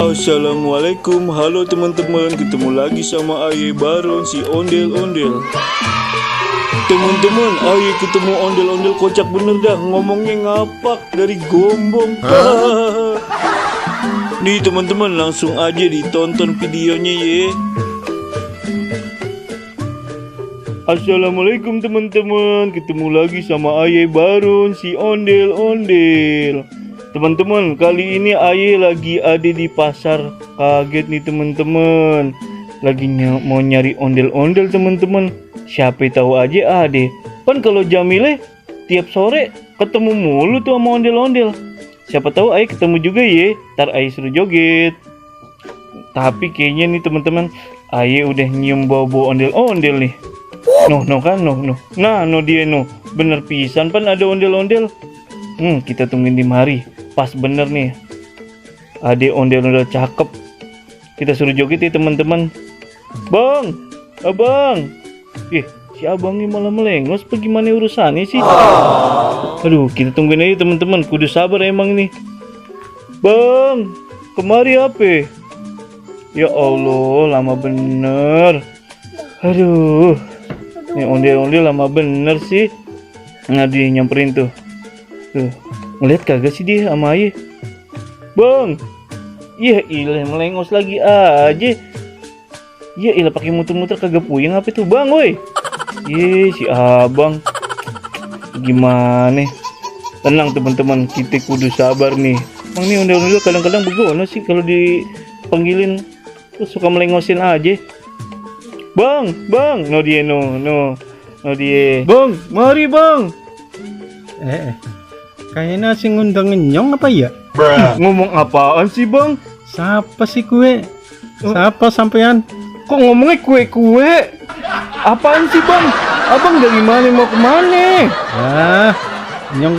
Assalamualaikum, halo teman-teman, ketemu lagi sama Aye Baron si ondel-ondel. Teman-teman, Aye ketemu ondel-ondel kocak bener dah, ngomongnya ngapak dari gombong. Nih teman-teman, langsung aja ditonton videonya ye. Assalamualaikum teman-teman, ketemu lagi sama Aye Baron si ondel-ondel. Teman-teman, kali ini Aye lagi ada di pasar. Kaget nih teman-teman. Lagi mau nyari ondel-ondel teman-teman. Siapa tahu aja ada. Kan kalau Jamile tiap sore ketemu mulu tuh sama ondel-ondel. Siapa tahu Aye ketemu juga ya. Ntar Aye suruh joget. Tapi kayaknya nih teman-teman, Aye udah nyium bau-bau ondel-ondel nih. Noh kan. Nah, dia bener pisan pan ada ondel-ondel. Kita tungguin di mari. Pas bener nih, ada ondel-ondel cakep. Kita suruh joget ya teman-teman. Bang, abang. Si abang ini malah melengos. Bagaimana urusannya sih? Aduh, kita tungguin aja teman-teman. Kudu sabar emang nih. Bang, kemari apa? Ya Allah, lama bener. Aduh, ini ondel-ondel lama bener sih. Nah, dia nyamperin tuh. Ngeliat kagak sih dia sama Aye? Bang, iya ilah melengos lagi aja. Iya ilah pakai muter-muter kagak puyeng apa tuh bang, woi? Si abang, gimana? Tenang teman-teman, kita kudu sabar nih. Bang nih ondel-ondel kadang-kadang begono sih kalau dipanggilin terus suka melengosin aja. Bang, no dia. Bang, mari bang. Kayaknya sih ngundang ngenyong apa ya? Ngomong apaan sih bang? Siapa sih kue? Siapa sampean? Kok ngomongnya kue? Apaan sih bang? Abang dari mana mau kemana? Nyong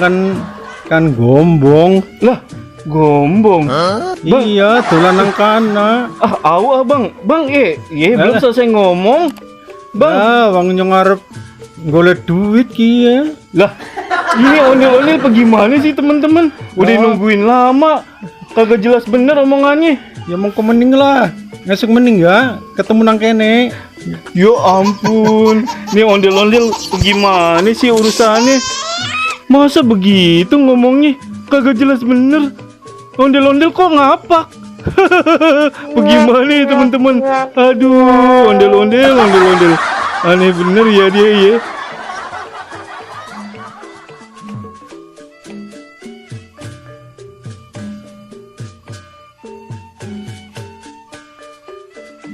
kan gombong. Lah, gombong? Bang? Iya, tulanang kana. Bang. Belum selesai ngomong. Bang, Bang nyong arep golek duit kia. Lah, ini ondel-ondel apa gimana sih teman-teman? Udah nungguin lama, kagak jelas bener omongannya. Ya mau kemening lah, ngasuk mening ya, ketemu nang kene. Ya ampun, ini ondel-ondel gimana sih urusannya? Masa begitu ngomongnya, kagak jelas bener. Ondel-ondel kok ngapak? Bagaimana ya teman-teman? Aduh, ondel-ondel. Aneh bener ya dia ya.